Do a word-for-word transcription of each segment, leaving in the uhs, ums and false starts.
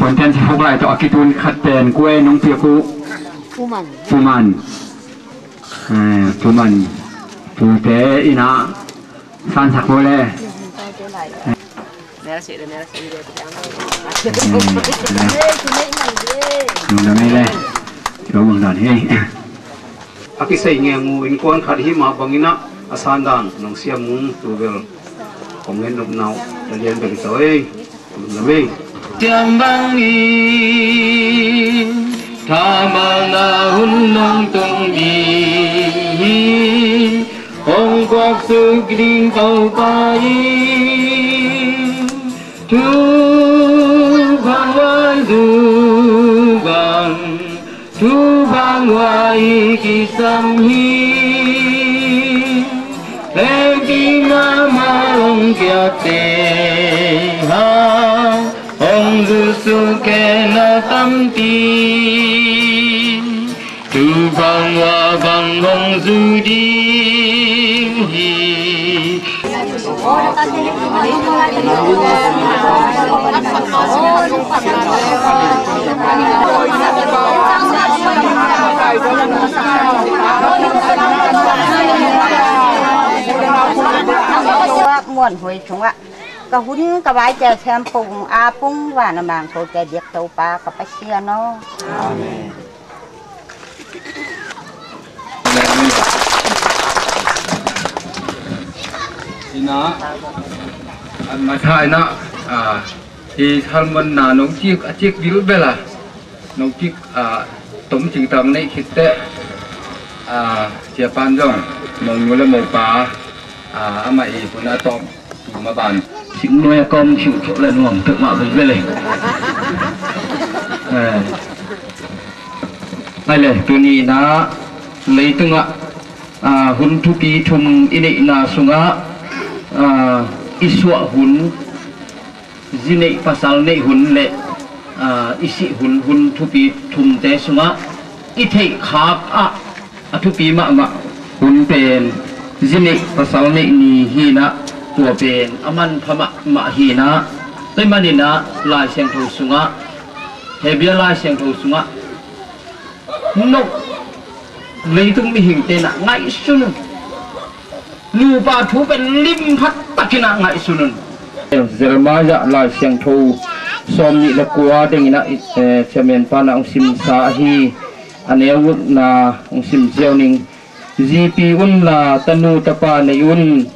Content si phuk lai tawh a kitun khat pen kua nong piak uh? Puman. Puman. Eh, Puman. Pute ina sansak uh le. Nung dam ei le. Tua bang dan hi. A kisei ngiang uh innkuan khat hi mah bangin ah a sandan nong siam uh tu bel kong ngen nopna uh ta lian bel hi ta ei. Nung dam ei. Tiang bangin thamalna hun nong tung ding hi. Hong puak suk ding Topa in thupha hua zu bang, thupha hua i kisam hi. Hekpi mahmah hong piakte hang, hong zuksuk khena tampi. Thupha hua bang hong zu ding hi. Muan huai chungah ka hun ka vai cia siam pung a pung van a mang ko cia diak Topa ka Pasian aw. Amen. Ina an masa ina, ah, hi salmon na nong cik a cik bilbel a nong cik, ah, tom cingtang nei khitte, ah, siapan zong mong nu le mong pa, ah, ama i puna tom. Tuma ban singnuai a kawm siuh khawh le nuam peuhmah veve le. Eh. Ai le, tuni inah leitungah, ah, hun thupi thum i neihna sungah, ah, i suah hun, zi neih pasal neih hun le, ah, i sih hun, hun thupi thumte sungah i theih khak ah a thupi mahmah hun pen zi neih pasal neih ni hinah, tua pen a manpha mahmah hinah, tua maninah Lai Siangtho sungah, Hebia Lai Siangtho sungah, no, leitung mihingte na ngaihsun un. Nupa thu pen lim phat takinah ngaihsun un. Jeremiah Lai Siangtho sawm nih le kua denginah, eh, chairman panah hong simsa ahi a neu gukna hong sim ziau ning. Zipi unla tanu tapa nei un.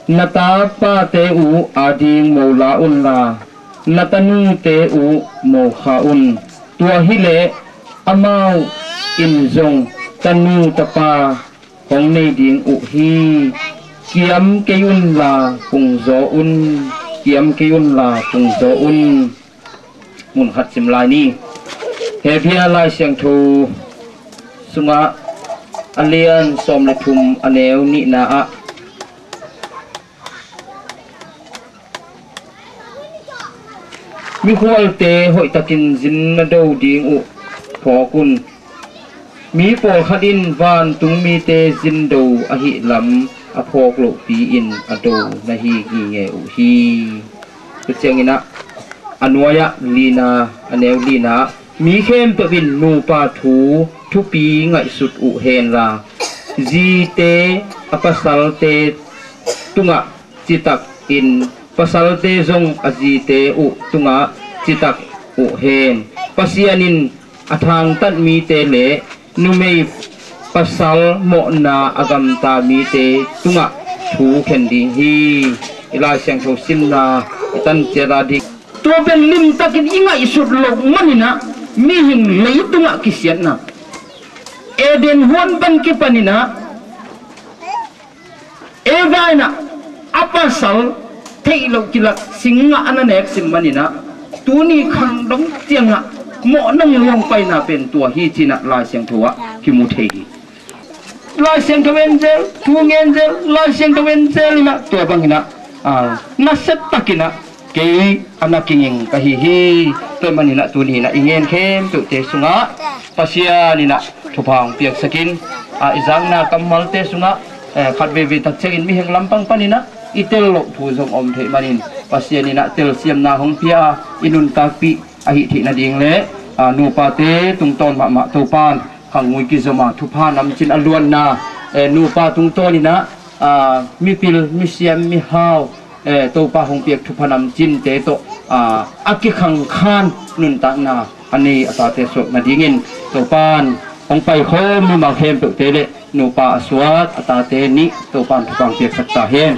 Na tapate uh ading mo la unla na tanute uh mo kha un. Tua hileh amau in zong tanu tapa hong nei ding uh hi. Kiam kei unla kungzaw un. Kiam kei unla kungzaw un. Mun khat sim lai ni. Hebia Lai Siangtho sungah a lian sawm le thum a neu nihna ah, mikhualte hoihtakin zin na do ding uh phawk un. Mi pawlkhat in vantungmite zin do ahih lam a phawk lohpi-in a do na hi ngingei uh hi. Tua cianginah a nuai-ah lina, a neu lina ah, mi khempeuh in nupa thu thupi ngaihsut uh henla, zite a pasalte tungah citakin pasalte zong a zite uh tungah citak uh hen. Pasian in a thangtat mite le numei pasal mawhna a gamta mite tungah thu khen ding hi. I Lai Siangtho simna i tan ciat a ding. Tua pen limtakin i ngaihsut loh maninah mihing leitungah kisiatna Eden huan pan kipaninah Eva inah a pasal theih loh kilak sing ngah a na nek sim maninah tuni khang dong ciangah mawhna ngilhong paina pen tua hi cinah Lai Siangtho ah kimu thei hi. Lai Siangtho en zel, thu ngen zel, Lai Siangtho en zel inah tua banginah, ah, nasia takinah kei a na kinging ka hi hi. Tua maninah tuni inah i ngen khempeuhte sungah Pasian inah thupha hong piaksakin, ah, i zakna kammalte sungah, eh, khat veivei tak ciangin mihing lampang paninah i tel loh thu zong om theih manin Pasian inah telsiamna hong pia a i nuntakpih ahih theih nading le, aa, nupate tungtawn mahmah Topan khangngui kizom a thupha namcin a luanna, ee, nupa tungtawn in ah, aa, mipil, misiam, mihau, ee, Topa hong piak thupha namcinte tawh, aa, a kikhangkhan nuntakna a nei a tate suak nadingin Topan hong paikhawm mimal khempeuhte le nupa a suak a tate nih Topan thupha hong piaksak ta hen.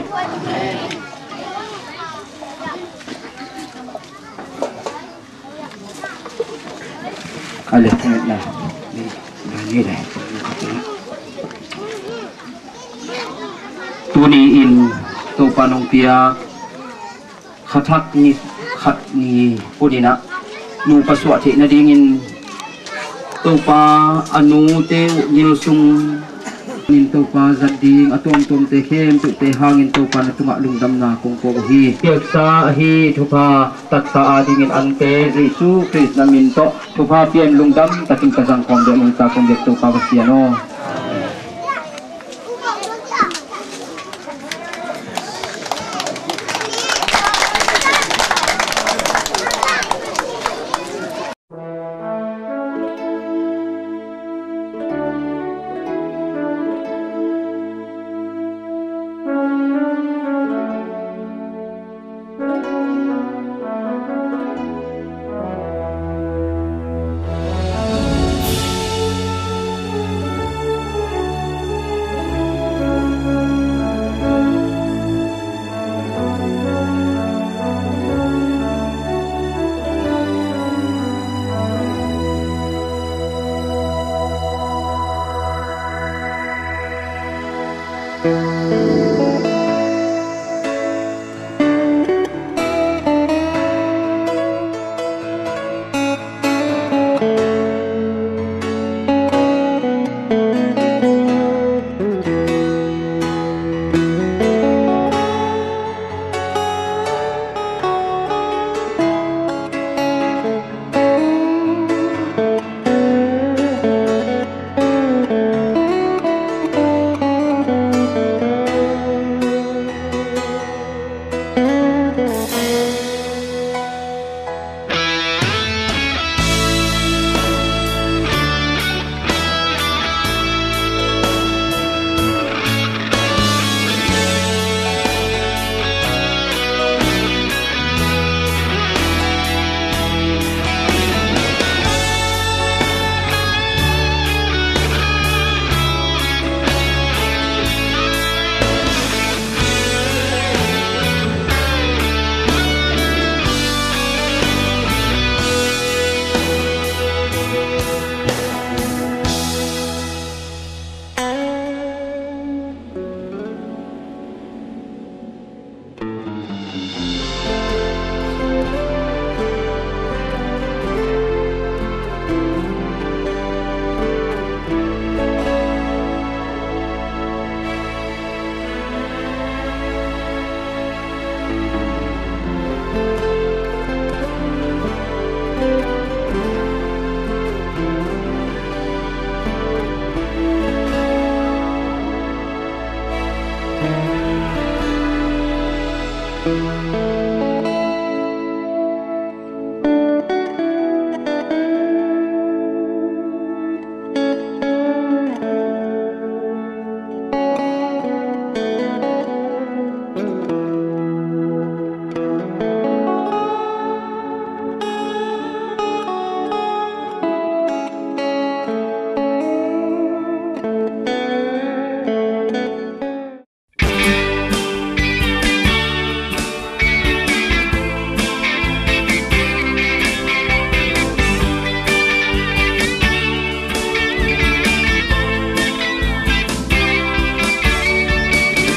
Tuni in Topa nong piak khathak ni khat ni hun in ah nupa suah theih nadingin Topa a nute uh ngilsung in Topa zat ding a tuamtuamte khempeuhte hangin Topa na tungah lungdamna kong ko uh hi. Piaksa ahi thupha taksa adingin angte Jesu Khrist na min tawh thupha pian lungdam takin ka zangkhawm deuh nungta kong deuh Topa Pasian aw.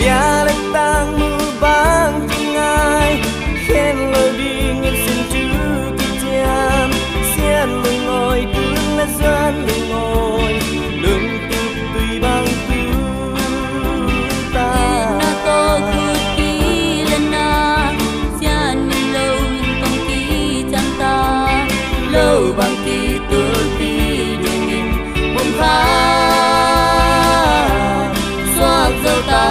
Bia le tang mu bang ki ngai, khen lo ding in sin tu ki tiam, sian lungoi tun na zuan lungoi, lung tu tui bang tu ta. Na to kut ki le na, sian min lo in kong ki cang ta, lo bang ki tul pi ding in, bum kha suak zo ta.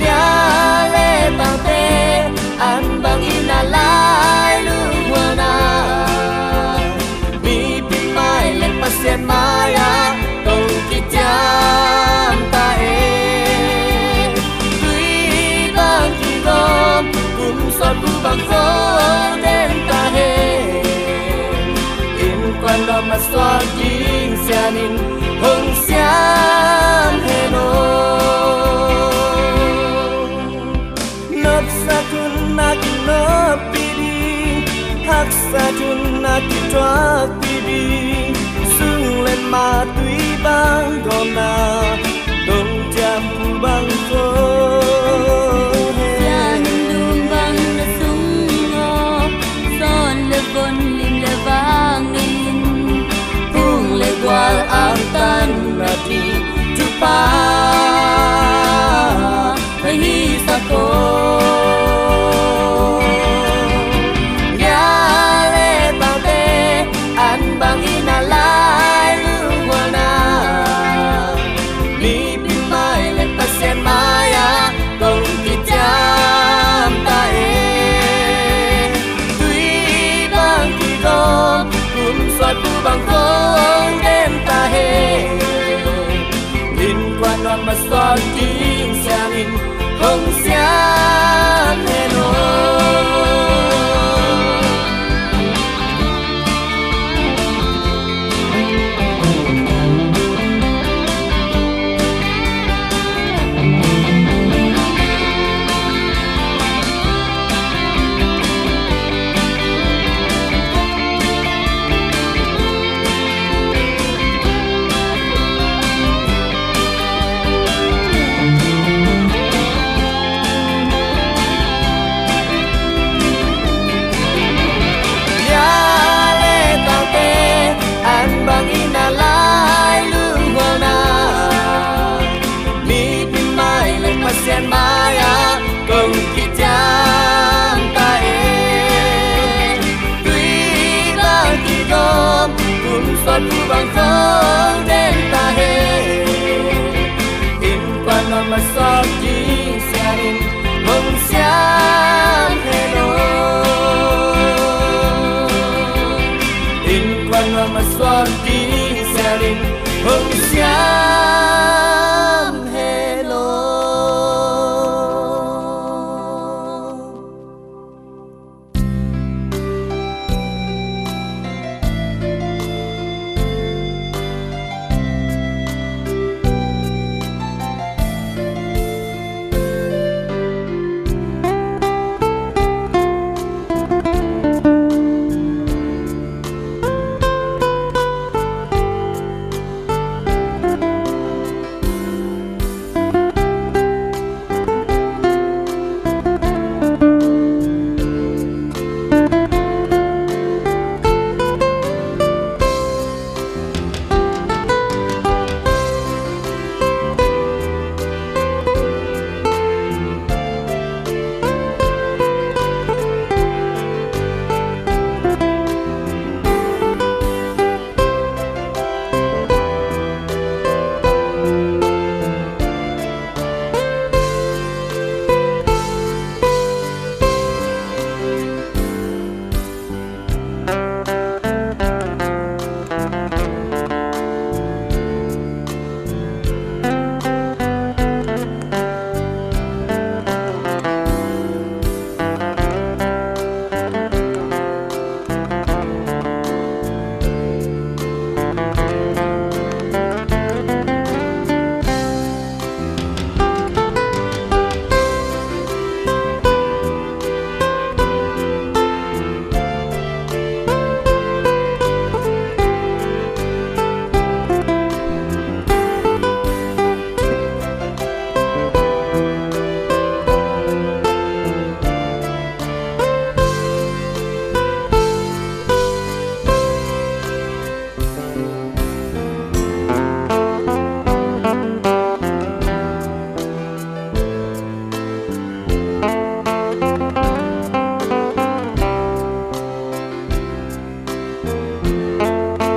Lia le tangte an bangin a Bang khol den ta hen. Innkuan nuam a suak ding sianin hong siam hen aw. Nopsak un na kinoppi ding, haksat un na kithuakpih ding, sung le ma tui bang gawmna, dong ciam pu bang khol hen. Sianin dum bang na sung aw, sawn le von, lim le vang nei in, phung le gual aktan na ding thupha na hisak aw. Bia le taute an bangin a lai lungmuanna, Mipi mai le Pasian mai-ah kong kiciam ta hen. Tui bang kigawm, kum suat pu bang khol den ta hen. Innkuan nuam a suak ding sianin hong siam hen aw. Bia le taute an bangin a lai lungmuanna, Mipi mai le Pasian mai-ah kong kiciam ta hen. Tui bang kigawm, kum suat pu bang khol den ta hen. Innkuan nuam a suak ding sianin hong siam hen aw. Innkuan nuam a suak ding sianin hong siam